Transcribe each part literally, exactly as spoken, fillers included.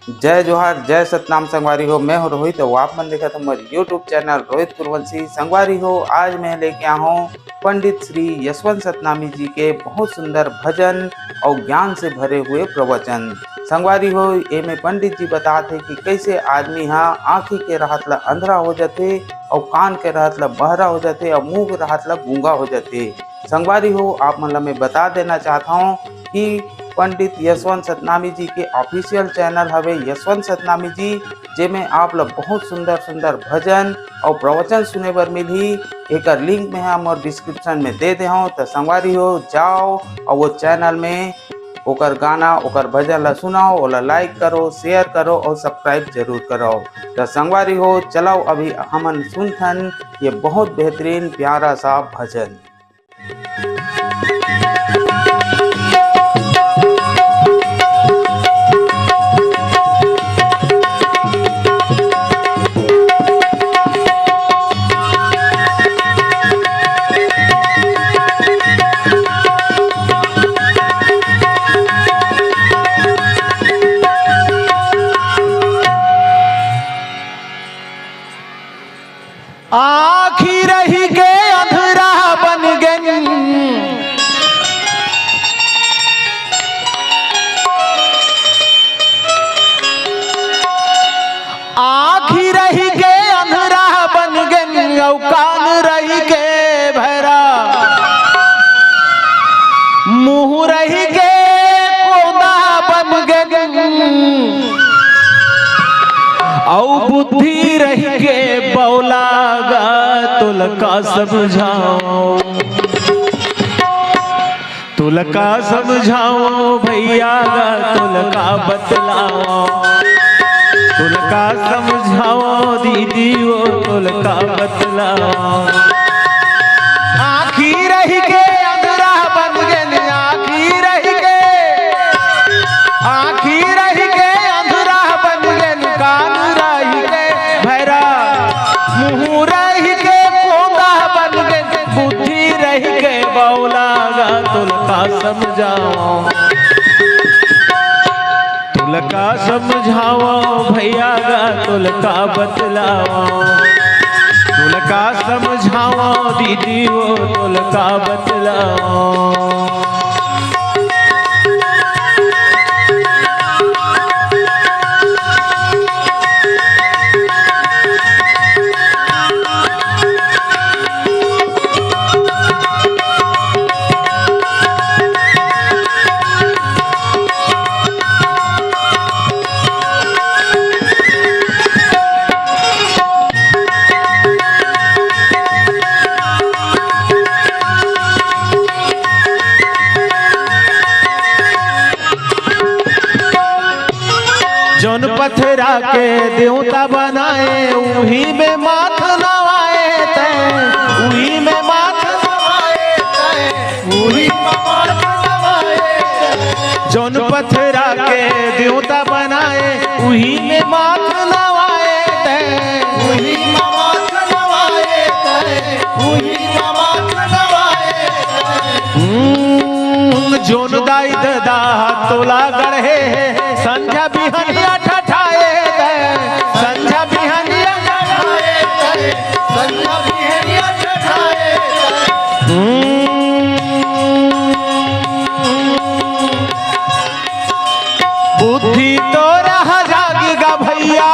जय जोहार, जय सतनाम संगवारी हो। मैं हूं रोहित, अउ आप मन देखत हो हमर YouTube चैनल रोहित कुरवंशी। संगवारी हो, आज मैं लेके आया हूं पंडित श्री यशवंत सतनामी जी के बहुत सुंदर भजन अउ ज्ञान से भरे हुए प्रवचन। संगवारी हो, एमे पंडित जी बतात हे कि कैसे आदमी ह आँखी के रहत ल अंधरा हो जाथे अउ कान के रहत ल बहरा हो जाथे अउ मुंह के रहत ल गूंगा हो जाथे। संगवारी हो, आप मन ल मैं बता देना चाहत हूँ कि पंडित यशवंत सतनामी जी के ऑफिशियल चैनल हवे यशवंत सतनामी जी, जेमे आप ल बहुत सुंदर सुंदर भजन अउ प्रवचन सुने बर मिलही। एकर लिंक मैं ह मोर डिस्क्रिप्शन में दे दे हूँ, त संगवारी हो, जाओ अउ वो चैनल में ओकर गाना, ओकर भजन ल सुनाओ, ओला लाइक करो, शेयर करो अउ सब्सक्राइब जरूर करो। त संगवारी हो, चलो अभी हमन सुनथन ये बहुत बेहतरीन प्यारा सा भजन। आँखी रहिके अंधरा बन गेन। आँखी रहिके अंधरा बन गेन, अउ कान रहिके भैरा। मुँह रहिके कोदा बन गेन। अउ बुद्धि रहिके बौला गा, तोला का समझाओ, तोला का समझाओ भैया गा, तोला का बतलाओ, तोला का समझाओ दीदी वो, तोला का बतलाओ। आँखी रहिके अंधरा बन गेन, आँखी रहिके, आँखी रहिके अंधरा बन गेन, कान रहिके भैरा, मुँह रहिके कोदा बन गेन, बुद्धि रहिके बौला गा, तोला का समझाओ, तोला का समझाओ भैया गा, तोला का बतलाओ, तोला का समझाओ दीदी वो, तोला का बतलाओ। जौन पथरा के देवता बनाए, उही में माथ नवाए तैं, उही में माथ नवाए तैं, उही में माथ नवाए तैं। जौन पथरा के देवता बनाए, उही में माथ नवाए तैं, उही में माथ नवाए तैं, उही में माथ नवाए तैं। हम्म, जौन दाई ददा तोला गढ़े हे, संझा बिहनिया ठठाए तैं, संझा बिहनिया ठठाए तैं, संझा बिहनिया ठठाए तैं। हम्म, बुद्धि तोरा जागी गा भैया।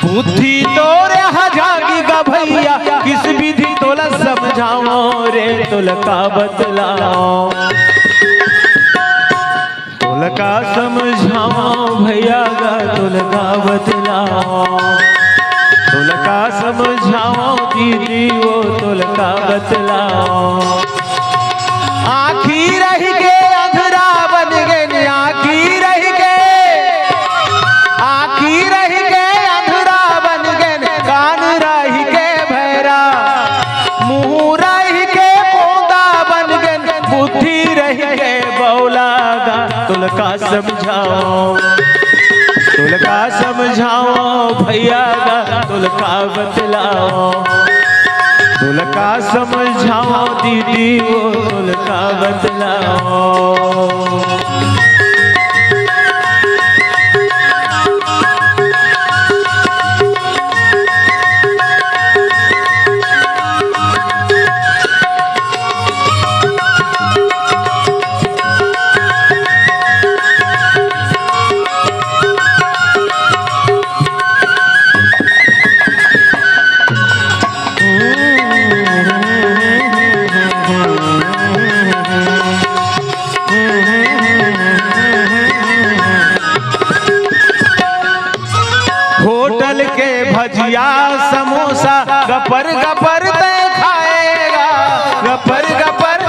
बुद्धि तोरे ह जागी गा भैया, किस विधि तोला समझाओ रे, तोला का बतलाओ, तोला का समझाओ भैया गा, तोला का बतलाओ, तोला का समझाओ दीदी वो, तोला का बतलाओ। आँखी रहिके अंधरा बन गेन, आँखी रहिके, आँखी रहिके अंधरा बन गेन, कान रहिके भैरा, मुँह रहिके कोंदा बन गेन, बुद्धि रहिके बौला गा। तोला का समझाओ, तोला का समझाओ भैया गा, तोला का बतलाओ, तोला का समझाओ दीदी वो, तोला का बतलाओ। होटल के भजिया समोसा गपर गपर तैं खाएगा, गपर गपर।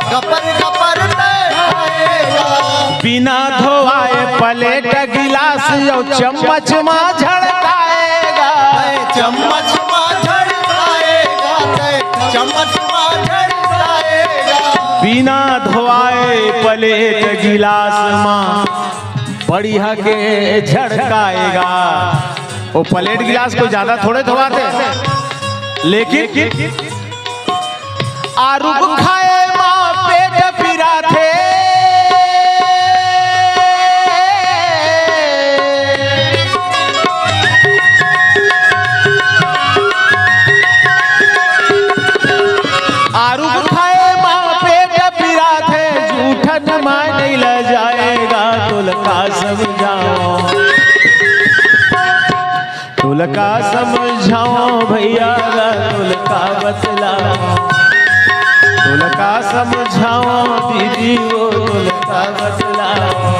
गपर गपर तैं खाएगा। बिना धोवाए प्लेट गिलास अउ चम्मच मा झड़काएगा। चम्मच मा झड़काएगा, चम्मच मा झड़काएगा। बिना धोवाए प्लेट गिलास मा बढ़िया के झड़काएगा। वो प्लेट गिलास कोई ज्यादा थोड़े धोवाथे, लेकिन आरुग खाए मा पेट पिराथे। आरुग खाए मा पेट पिराथे, जूठन मा नइ लजाएगा, तोला का समझाओ। तोला का समझाओ भैया गा, तोला का बतलाओ। तोला का समझाओ दीदी वो, तोला का बतलाओ।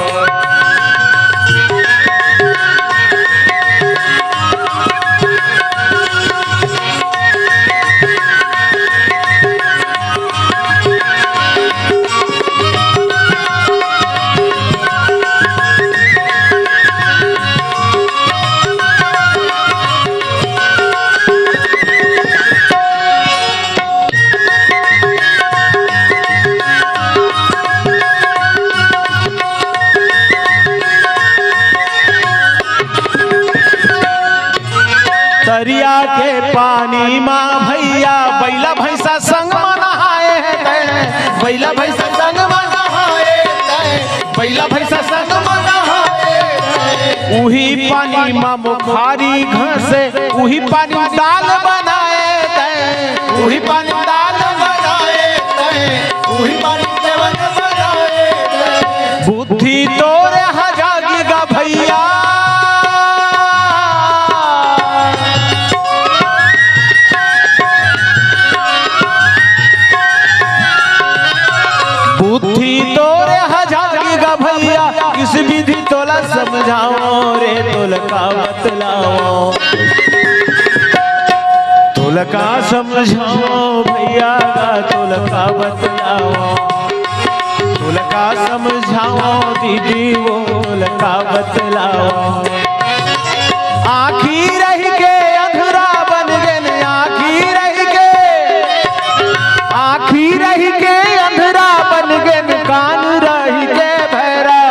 तरिया के पानी मा भैया, बइला भैंसा संग मा नहाए हे तैं, बइला भैंसा संग मा नहाए हे तैं, बइला भैंसा संग मा नहाए हे तैं। उही पानी मा मुखारी घसे, उही पानी दाल बनाए तैं, उही पानी दाल बनाए तैं, उही पानी देवन बनाए तैं। बुद्धि तोर ह जागी गा भैया। बुद्धि तोर ह जागी गा भैया, किस विधि तोला समझाओ रे, तोला का बतलाओ। तोला का समझाओ भैया, तोला का बतलाओ। तोला का समझाओ दीदी वो, तोला का बतलाओ। आँखी रहिके अंधरा बन गेन, आँखी रहिके, आँखी रहिके अंधरा बन गेन, कान रहिके भैरा,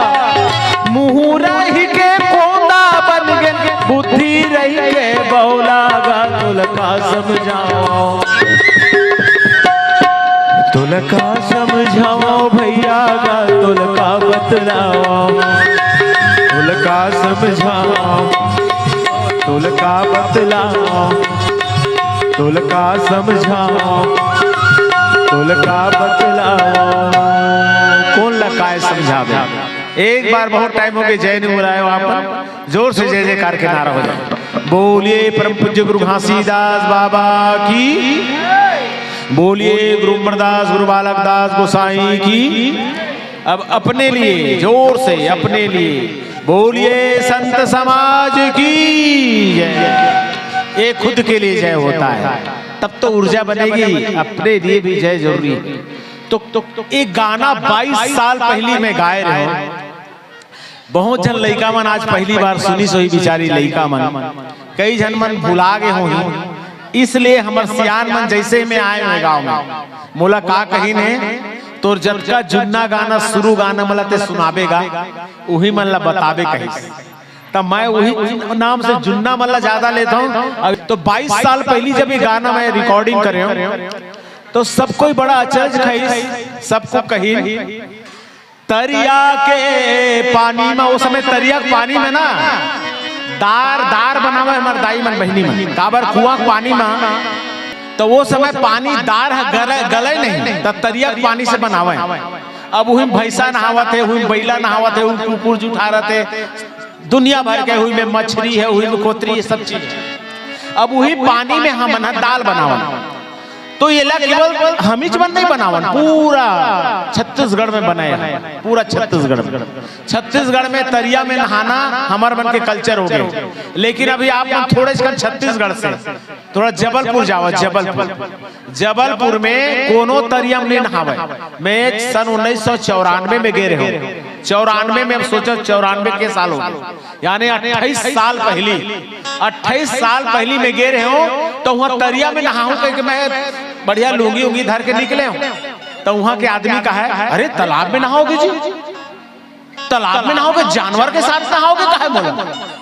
मुँह रहिके कोंदा बन गेन, बुद्धि रहिके बौला गा, तोला का समझाओ। तोला का समझाओ भैया गा, तोला का बतलाओ। तोला का समझाओ, तोला का बतलाओ। तोला का समझाओ, तोला का बतलाओ। कोन ला काय समझावे? एक बार बहुत टाइम हो गए, जय नहीं बुलाए हो आप। जोर से जय जयकार के नारा हो जाए। बोलिए परम पूज्य गुरु घासीदास बाबा की, बोलिए गुरु अमरदास, गुरु बालक दास गोसाई की। अब अपने लिए जोर से, अपने लिए बोलिए संत समाज की जय। ये खुद के लिए जय होता है, तब तो ऊर्जा बनेगी। अपने लिए भी जय जरूरी है। तो, तो एक गाना बाईस साल पहली मैं गाए रहे हूँ। बहुत झन लइका मन आज पहली बार सुनिस होही, बिचारी लइका मन, कई झन मन भुला गे होही। इसलिए हमर सियान मन जैसे मैं आए हूँ गाँव में, मोला का कहिन हे, तोर जतका जुन्ना गाना, शुरू गाना मन ला ते सुनाबे गा, उही मन ला बताबे कहिस। त मैं उही नाम से जुन्ना मन ला ज्यादा लेत हूँ। अब तो बाईस साल पहिली जब ये गाना मैं रिकॉर्डिंग करे हूँ, तो सब कोई बड़ा अचरज खाइस, सबको कहिन, तरिया के पानी में, ओ समय तरिया के पानी में ना दार, दार बनावे हमर दाई मन, बहिनी मन, काबर कुआं के पानी में, तो वो समय पानी दार ह गले, गले नहीं, त तरिया के पानी से बनावे। अब उही में भैंसा नहावत हे, उही में बैला नहावत हे, उही में कुकुर जुठा रहते, दुनिया भर के, उही में मछरी हे, उही में कोतरी हे, सब चीज हे। अब उही पानी में हमन ह दाल बनावन, तो एला केवल हमीच मन नहीं बनावन, पूरा छत्तीसगढ़ में बनाए हे, पूरा छत्तीसगढ़ में। छत्तीसगढ़ में तरिया में नहाना हमर मन के कल्चर हो गए। लेकिन अभी आप मन थोड़े से छत्तीसगढ़ से थोड़ा जबलपुर जावा, जबलपुर, जबलपुर में कोनो तरिया में नहीं नहावे। मैं सन उन्नीस सौ चौरानवे में गे रहे हूँ, चौरानवे में, अब सोचो चौरानवे के साल हो गए, यानी अट्ठाईस साल पहिली, अट्ठाईस साल पहिली मैं गे रहे हूँ, तो उहाँ तरिया में नहाहूँ कहिके मैं बढ़िया लुंगी उंगी धर के निकले हूँ, तो उहाँ के आदमी कहे, "अरे, तालाब में नहाओगे जी, तालाब में नहाओगे, जानवर के साथ नहाओगे, काहे बोला?"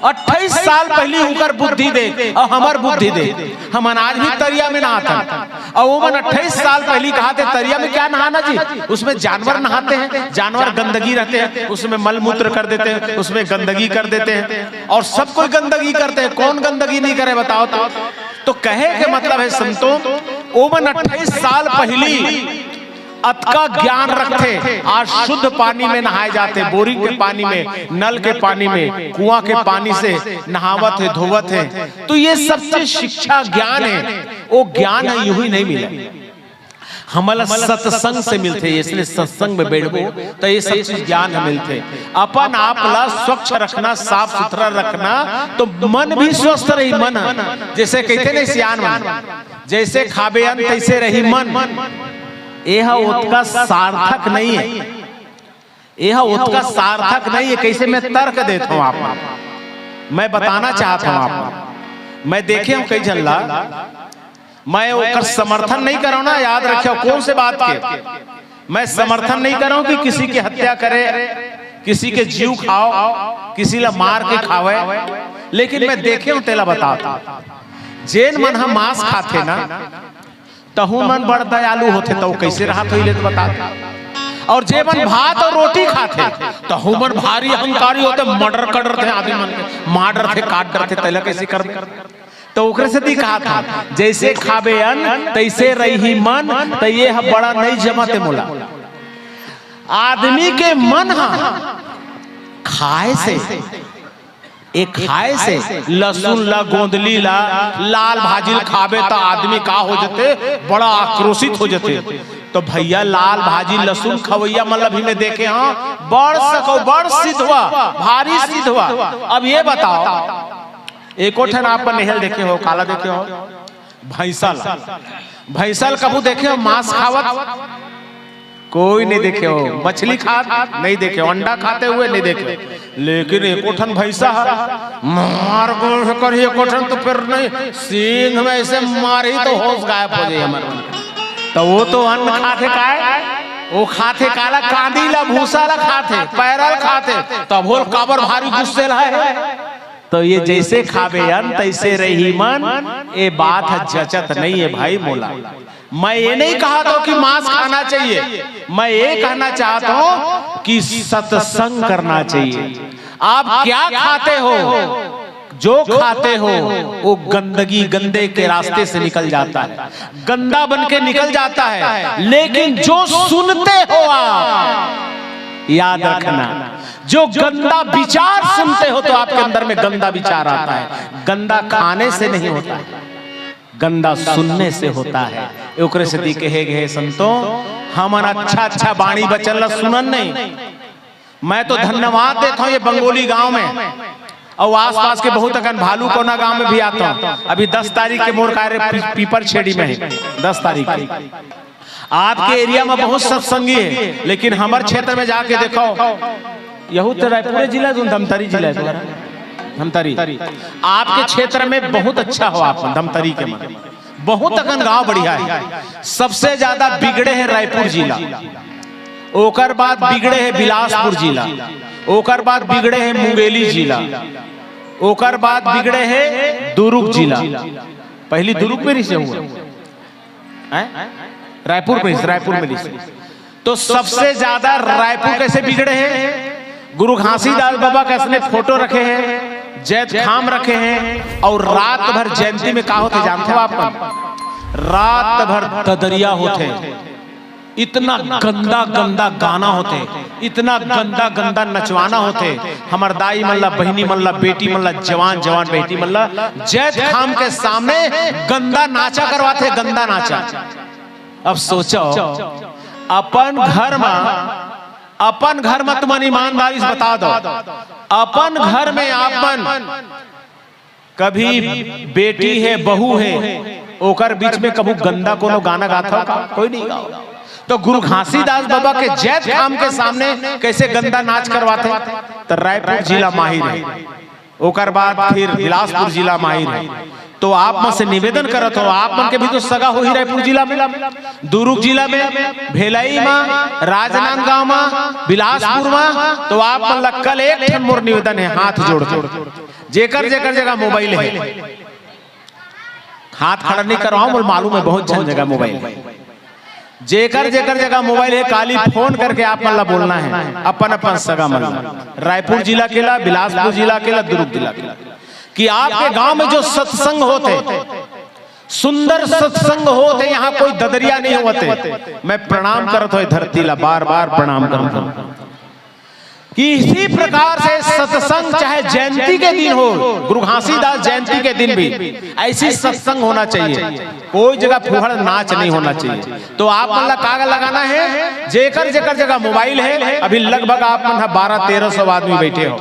अट्ठाईस साल पहिली उनकर बुद्धि देख अउ हमर बुद्धि देख, हमन आज भी तरिया में नहाथन। अउ ओमन अट्ठाईस साल पहिली कहाथे, "तरिया में क्या नहाना जी, उसमें जानवर नहाते हैं, जानवर गंदगी रहते हैं, उसमें मलमूत्र कर देते हैं, उसमें गंदगी कर देते हैं, और सब कोई गंदगी करते हैं, कौन गंदगी नहीं करे बताओ तो?" तो कहे के मतलब हे संतों, ओमन अट्ठाईस साल पहिली अतका ज्ञान रखथे, आज शुद्ध पानी में नहाए जाथे, बोरिंग के पानी में, नल के पानी में, कुआं के पानी से नहावत हे, धोवत हे। तो ये सब चीज शिक्षा ज्ञान हे, वो ज्ञान ह यूं ही नहीं मिले, हमन ला सत्संग से मिलथे। इसलिए सत्संग में बैठबो त ये सब चीज ज्ञान ह मिलथे। अपन आप ला स्वच्छ रखना, साफ सुथरा रखना, तो मन भी स्वस्थ रही। मन ह, जैसे कहिथे नहीं सियान मन, "जैसे खाबे अन्न तैसे रही मन।" ये ह ओतका सार्थक नहीं हे, ये ह ओतका सार्थक नहीं हे। कैसे, मैं तर्क देत हूँ आप, मैं बताना चाहत हूँ आप, मैं देखे हूँ कई झन ला, मैं ओकर समर्थन नहीं करव ना, याद रखियो कौन से बात के मैं समर्थन नहीं करव कि किसी की हत्या करे, किसी के जीव खाओ, किसी ला मार के खावे, लेकिन मैं देखे हूँ, तेला बतात हूँ, जेन मन ह मांस खाथे ना, तहू मन बड़ दयालु होथे, त ओ कैसे रहत होही ले त बतात। अउ जे मन भात अउ रोटी खाथे, तहू मन भारी अहंकारी होथे, मर्डर कर डरथे आदमी मन के, मार डरथे, काट डरथे, तेला कैसे करबे? त ओकरे सेती कहाथंव, जैसे खाबे अन्न, तैसे रही मन, त ये ह बड़ा नइ जमत हे मोला। आदमी के मन ह खाए से ए खाए से लसुन ला, गोंदली ला, लाल भाजी ला खाबे त आदमी का हो जथे, बड़ा आक्रोशित हो जथे। तो भैया, लाल भाजी लसुन खवैया मन ला भी मैं देखे हंव, बड़ सकौ, बड़ सिधवा, भारी सिधवा। अब ये बताओ, एको ठन आप मन नइ देखे हो, काला देखे हो? भैंसा ला। भैंसा ला कभू देखे हो मांस खावत? कोई नइ देखे हो। मछली खात नइ देखे हो, अंडा खाते हुए नइ देखे हो। लेकिन एको ठन भैंसा ह, मार गोल से करही एको ठन तो फेर नहीं, सींग में ऐसे मारही तो होश गायब हो जाही हमर मन के। त ओ तो अन्न खाथे काय? ओ खाथे काला? कांदी ला, भूसा ला खाथे, पैरा ला खाथे, तभो ल काबर भारी गुस्सेल हे। तो ये जैसे खाबे अन्न तैसे रही मन, ये बात ह जचत नहीं हे भाई मोला। मैं ये नहीं कहत हंव कि मांस खाना चाहिए, मैं ये कहना चाहत हंव कि सत्संग करना चाहिए। आप क्या खाते हो, जो खाते हो, वो गंदगी, गंदे के रास्ते से निकल जाता है, गंदा बन के निकल जाता है। लेकिन जो सुनते हो आप, याद रखना, जो गंदा विचार सुनते हो तो आपके अंदर में गंदा विचार आता है। गंदा खाने से नहीं होता है, गंदा सुनने से होता है। ओकरे सेती कहे गे हे संतों, हमन अच्छा अच्छा बाणी बचन ला सुनन नहीं। मैं तो धन्यवाद देत हंव ये बंगोली गांव में अउ आसपास के बहुत अकन भालू कोना गांव में भी आत हंव। अभी दस तारीख के मोर कार्य पी-, पीपर छेड़ी में हे, दस तारीख के। आपके एरिया में बहुत सत्संगी हे, लेकिन हमर क्षेत्र में जाके देखव, यहू तो रायपुर जिला हे, धमतरी जिला हे तुम्हारा, धमतरी। आपके क्षेत्र में बहुत अच्छा हो आप धमतरी के मन, बहुत अकन गांव बढ़िया हे। सबसे ज्यादा बिगड़े हे रायपुर जिला, ओकर बाद बिगड़े हे बिलासपुर जिला, ओकर बाद बिगड़े हे मुंगेली जिला। ओकर बाद बिगड़े हे दुरुग जिला। पहली दुरुग में रिहिसे हुआ, हैं? रायपुर में, रायपुर में रिहिसे। तो सबसे ज्यादा रायपुर कैसे बिगड़े हे? गुरु घासीदास बाबा के असने फोटो रखे हे, जैतखाम रखे हे, अउ रात भर जयंती में का होथे जानथव आप? रात भर ददरिया होथे। इतना गंदा गंदा गाना होथे, इतना गंदा गंदा नचवाना होथे। हमर दाई मन ला, बहिनी मन ला, बेटी मन ला, जवान जवान बेटी मन ला जैतखाम के सामने गंदा नाचा करवाथे, गंदा नाचा। अब सोचो, अपन घर म, अपन घर म तुमन ईमानदारी से बता दव, अपन घर में आप मन कभी बेटी हे, बहू हे, ओकर बीच में कभू गंदा कोनो गाना गाथव का? कोई नहीं गाओ। तो गुरु घासीदास बाबा के जैतखाम के सामने कैसे गंदा नाच करवाथे? तो रायपुर जिला माहिर हे, ओकर बाद फिर बिलासपुर जिला माहिर हे। तो आप मन से निवेदन करत हंव, आप मन के भी तो सगा होही रायपुर जिला में, दुरुग जिला में, भेलई म, राजनांदगांव म, बिलासपुर म। तो आप मन ला कल एक ठन मोर निवेदन हे, हाथ जोड़ के, जेकर जेकर जगह मोबाइल हे, हाथ खड़ा नहीं करवाओ, मोला मालूम हे बहुत झन जगह मोबाइल हे। जेकर जेकर जगह मोबाइल हे, काली फोन करके आप मन ला बोलना हे, अपन अपन सगा मन ला, रायपुर जिला के ला, बिलासपुर जिला के ला, दुरुग जिला के ला, कि आपके गांव में जो सत्संग होथे, सुंदर सत्संग होथे, यहाँ कोई ददरिया नहीं होथे। मैं प्रणाम करत हंव धरती ला, बार बार प्रणाम करत हंव कि इसी प्रकार से सत्संग, चाहे जयंती के दिन हो, गुरु घासीदास जयंती के दिन भी ऐसी सत्संग होना चाहिए। कोई जगह फुहड़ नाच नहीं होना चाहिए। तो आप मन ला कागज लगाना हे, जेकर जेकर जगह मोबाइल हे, अभी लगभग आप मन ह बारह तेरह सौ आदमी बैठे हो,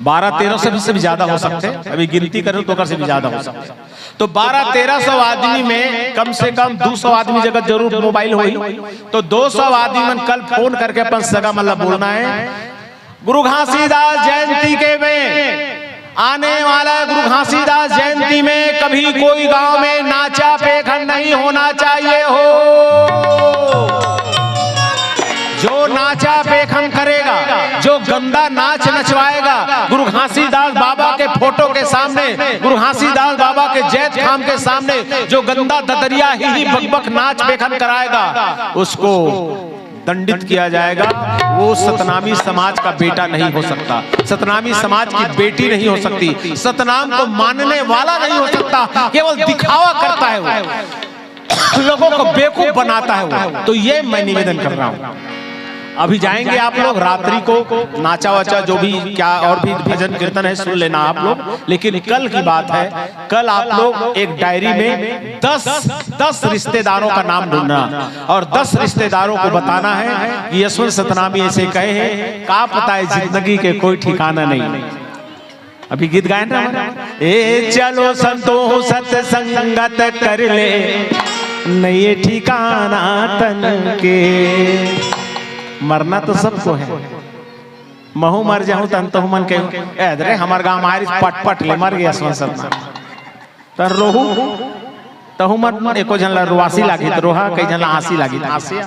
बारह तेरह सौ से भी ज्यादा हो सकथे, अभी गिनती करूं तो ओकर से भी ज्यादा हो सकथे। तो बारह तेरह सौ आदमी में कम से कम दो सौ आदमी जगह जरूर मोबाइल होही। तो दो सौ आदमी मन कल फोन करके अपन सगा मन ला बोलना हे, गुरु घासीदास जयंती के में आने वाला गुरु घासीदास जयंती में कभी कोई गांव में नाचा पेखन नहीं होना चाहिए हो। जो नाचा पेखन करेगा, जो गंदा नाच नचवाएगा, गुरु घासीदास बाबा के फोटो के सामने, गुरु घासीदास बाबा के जैतखाम के सामने जो गंदा ददरिया ही, ही बकबक नाच पेखन कराएगा, उसको दंडित किया जाएगा। वो सतनामी समाज का बेटा नहीं हो सकता, सतनामी समाज की बेटी नहीं हो सकती, सतनाम को मानने वाला नहीं हो सकता, केवल दिखावा करता है वो, लोगों को बेवकूफ बनाता है वो। तो ये मैं निवेदन कर रहा हूँ। अभी जाएंगे आप लोग रात्रि को, नाचा वाचा जो भी क्या और भी भजन कीर्तन है सुन लेना आप लोग, लेकिन कल की बात है, कल आप लोग एक डायरी में दस, दस रिश्तेदारों का नाम ढूंढना और दस रिश्तेदारों को बताना है कि यशवंत सतनामी ऐसे कहे हैं, का पता है जिंदगी के कोई ठिकाना नहीं। अभी गीत गाए ना, ए चलो संतो सत्संगत कर ले, नहीं ठिकाना तन के। मरना तो सबको है, महू मर जाहूं तहन तहू मन के, ए, अरे हमर गांव मारिस पटपट ले मर गया यशवंत सतना। त रोहू, तहू मन एको झन ला रुआसी लागी, त रोहा, कई झन ला आंसी लागी, त आंसिया।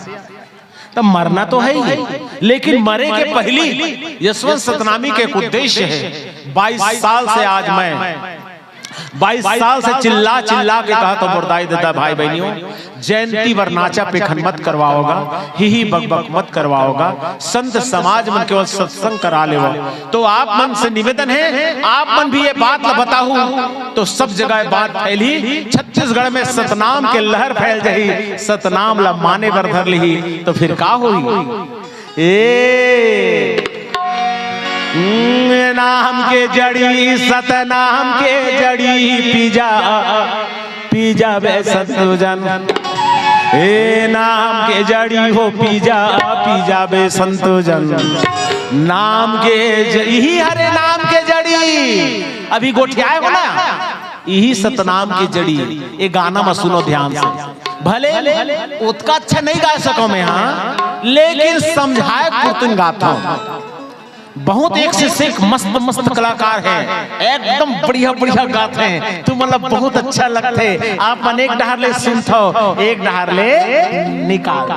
त मरना तो है ही, लेकिन मरे के पहली यशवंत सतनामी के एक उद्देश्य है। बाईस साल से आज मैं, बाईस साल से चिल्ला चिल्ला के कहा तो मुर्दाई देता भाई बहनियों, जयंती बर नाचा पेखन मत करवाओगा, ही ही बक बक मत करवाओगा, संत समाज मन केवल सत्संग करा लेवा। तो आप मन से निवेदन है, आप मन भी ये बात ला बताहू, तो सब जगह ये बात फैलही। छत्तीसगढ़ में सतनाम के लहर फैल जाही, सतनाम ला माने बर धर लिही, तो फिर का होही? ए, हम्म, नाम के जड़ी, सतनाम के जड़ी, पी जा, पी जाबे संतो जन। ए, नाम के जड़ी हो, पी जा, पी जाबे संतो जन। नाम के ज-, इही हरे नाम के जड़ी। अभी गोठियाए हो ना, इही सतनाम के जड़ी। ये गाना म सुनो ध्यान से। भले ओतका अच्छा नहीं गा सको मैं, हाँ, लेकिन समझाए पुरतुन गाता हूँ। बहुत एक से एक मस्त मस्त कलाकार है, एकदम बढ़िया बढ़िया गाते हैं। तुम मतलब बहुत अच्छा लगते हैं। आप मन एक डहार ले सुनथो, एक डहार ले निकाल।